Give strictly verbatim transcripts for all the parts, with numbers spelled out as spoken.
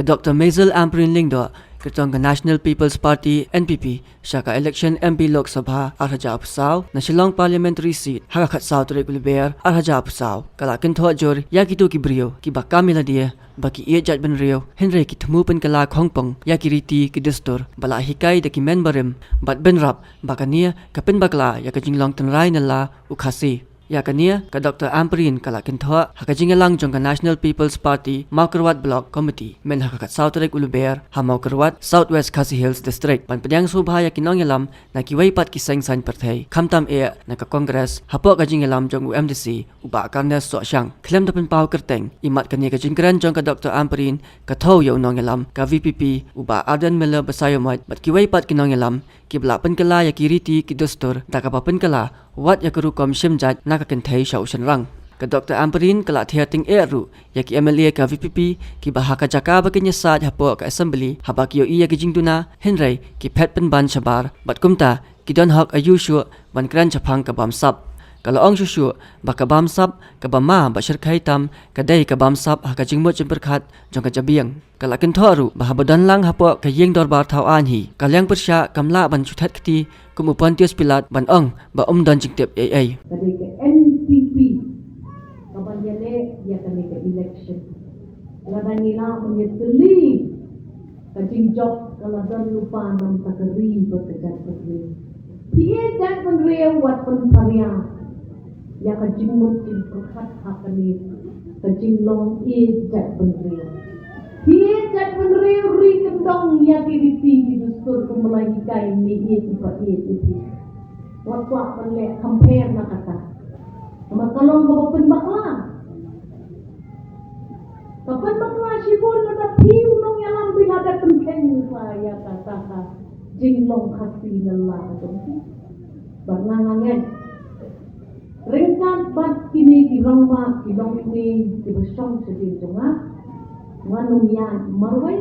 Ka Doctor Maisel Ampareen Lyngdoh, kyrtong ka National People's Party, N P P, sha ka election M P Lok Sabha ar hajar arphew saw na Shillong Parliamentary Seat ha ka khatsaw tarik u Lber ar hajar arphew saw, ka la kynthoh jur ïa kito ki briew kiba kam ïa lade ba ki ïeit jaitbynriew, hynrei ki thmu pynkylla khongpong ïa ki riti ki dustur ba la hikai da ki men barim bad bynrap, ba kane ka pynbakla ïa ka jinglong tynrai na la u Khasi. Ïa kane ka Doctor Ampareen ka la kynthoh ha ka jingïalang jong ka National People's Party Mawkyrwat Block Committee, mynta ha ka khatsaw tarik u Lber ha Mawkyrwat, South West Khasi Hills District, ban pdiang sngewbha ïa ki nongïalam na kiwei pat ki seng saiñ pyrthei, khamtam eh na ka Congress, hapoh ka jingïalam jong u M D C u Bah Carnes Sohshang. Khlem da pynpaw kyrteng, imat kane ka jingkren jong ka Doctor Ampareen ka thew ïa u nongïalam ka V P P u Bah Ardent Miller Basaiawmoit bad kiwei pat ki nongïalam kiba la pynkylla ïa ki riti ki dustur da kaba pynkylla wat ïa ka rukom shim jait na ka kynthei sha u shynrang. Ka Doctor Ampareen ka la thiah tyngeh ruh ïa ki M L A ka V P P kiba ha ka jaka ba kin ïasaid hapoh ka Assembly haba ki ïohi ïa ki jingduna, hynrei ki phet pynban shabar bad kumta ki don hok aiu shuh ban kren shaphang ka bamsap. Ka la ong shuh shuh ba ka bamsap kaba ma bad shyrkhei tam ka dei ka bamsap ha ka jingmut jingpyrkhat jong ka jabieng. Ka la kynthoh ruh ba haba don lang hapoh ka ïing dorbar thaw aiñ hi, ka liang pyrshah kam lah ban shu thet kti kum u Pontius Pilat ban ong ba um don jingtip ei ei. Ka dei ka N P P kaba ïaleh ïa kane ka election. Lada ngi lah ban ïatylli ka jingjop, ka la don lypa na bynta ka ri bad ka jaitbynriew. Phi ïeit jaitbynriew, wat pynpharia ïa ka jingmut jingpyrkhat ha kane ka jinglong ïeit jaitbynriew. Phi ïeit jaitbynriew, ri kyndong ïa ki riti ki dustur kumba la hikai, me ïeit pa ïeit ïa phi. Wat kwah ban leh compare na kata. Namar ka long kaba pynbakla. Ka pynbakla shibun lada phi u nongïalam phi la dep pynkheiñ sa ïa kata ka jinglong Khasi na la ka jong phi. Bad nga nga ngeit ryngkat bad kine ki rangbah ki longkmie kiba shong shadien jong nga, ngan ym ïaid marwei.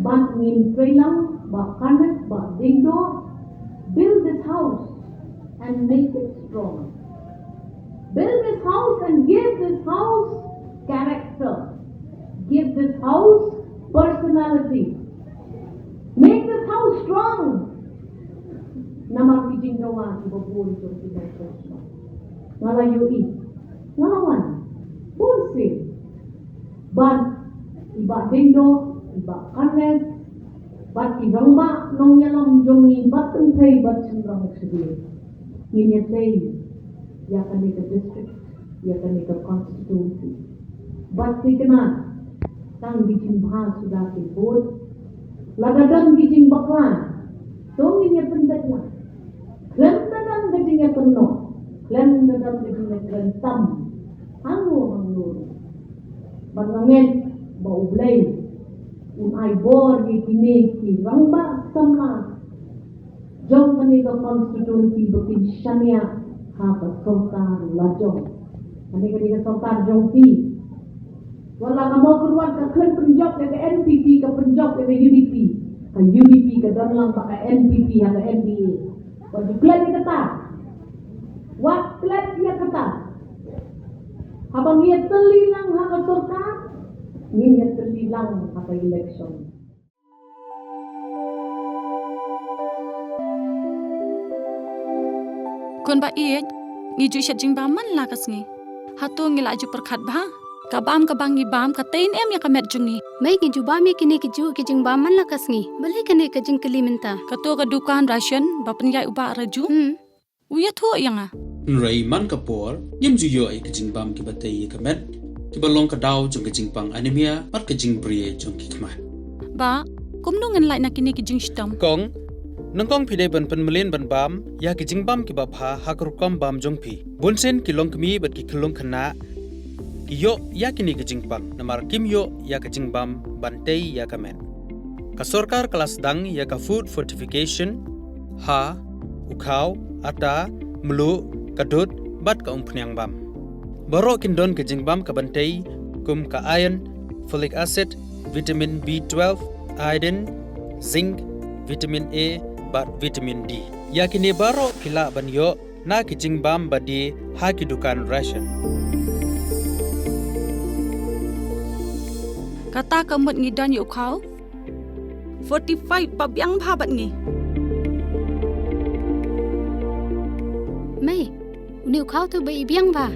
Bad ngin trei lang, Bah Carnes, Bah Diengdoh, build this house and make it strong. Build this house and give this house character. Give this house personality. Make this house strong. Namar ki jingdawa kiba bun jong ki nongshong shnong. Nga la ïohi, nga la wan bun sien. Bad i Bah Diengdoh, i Bah Carnes, bad ki rangbah nongïalam jong ngi, bad kynthei bad shynrang shadien, ngin ïatrei ïa kane ka district, ïa kane ka constituency. Bad thikna, tang ki jingbha suda ki bud. Lada don ki jingbakla, to ngin ïa pynbeit lang. Khlem da don ka jingïakynnoh, khlem da don ka jingïakren tam hangno hangno. Bad nga ngeit ba U Blei un ai bor ïa kine ki rangbah samla jong kane ka constituency ba kin shaniah ha ka sorkar lajong. Kane, kane ka sorkar jong phi. Wat la ka Mawkyrwat ka khlem pynjop ïa ka N P P, ka pynjop ïa ka U D P. Ka U D P ka don lang bad ka N P P ha ka M D A. Wat ju klet ïa kata. Wat klet ïa kata. Haba ngi ïatylli lang ha ka sorkar, ngin ïatylli lang ha ka election. Khun ba ïeit, ngi ju shet jingbam man la ka sngi. Hato ngi la ju pyrkhat bha? Ka bam kaba ngi bam ka tei ne em ïa ka met jong ngi? Mei, ngi ju bam ïa kine ki juh ki jingbam man la ka sngi. Balei kane ka jingkylli mynta? Kato ka dukan ration ba pynïaid u Bah Raju. Hmm. U ïathuh ïa nga. Hynrei man ka por, ngim ju ïoh ïa ki jingbam kiba tei ïa ka met, kiba long ka daw jong ka jingpang anemia bad ka jingbri jong ki khmat. Bah, kumno ngan lait na kine ki jingshitom? Kong, nyngkong phi dei ban pynmlien ban bam ïa ki jingbam kiba bha ha ka rukom bam jong phi. Bunsien ki longkmie bad ki khyllung khynnah ki ïoh ïa kine ki jingpang namar kim ïoh ïa ka jingbam ban tei ïa ka met. Ka sorkar ka la sdang ïa ka food fortification ha u khaw, ata, mluh, ka dud bad ka umphniang bam. Baroh kin don ka jingbam kaban tei kum ka iron, folic acid, vitamin B twelve, iodine, zinc, vitamin A bad vitamin D. Ïa kine baroh phi lah ban ïoh na ki jingbam ba die ha ki dukan ration. Kata ka mut ngi don ïa u khaw forty-five ba biang bha bad ngi. Mei, uni u khaw tu ba i biang bha.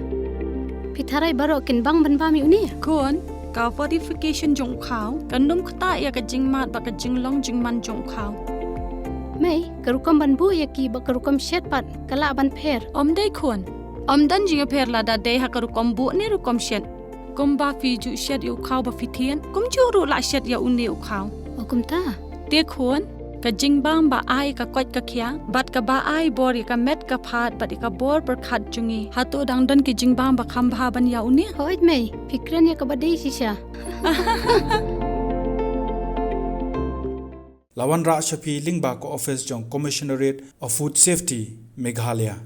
Phi tharai baroh kin bang ban bam ïa uni? Khun, ka fortification jong u khaw kan ym ktah ïa ka jingmad bad ka jinglong jingman jong u khaw. Mei, ka rukom ban buh ïa ki bad ka rukom shet pat ka lah ban pher? Ym dei khun. Ym don jingïapher lada dei ha ka rukom buh ne rukom shet. Kumba phi ju shet ïa u khaw ba phi thied, kumjuh ruh lah shet ïa une u khaw. O kumta. Te khun, ka jingbam ba ai ka koit ka khiah bad kaba ai bor ïa ka met ka phad bad ïa ka bor pyrkhat jong ngi, hato dang don ki jingbam ba kham bha ban ïa une? Hooid mei, phi kren ïa kaba dei shisha. La wanrah sha phi lyngba ka office jong Commissionerate of Food Safety, Meghalaya.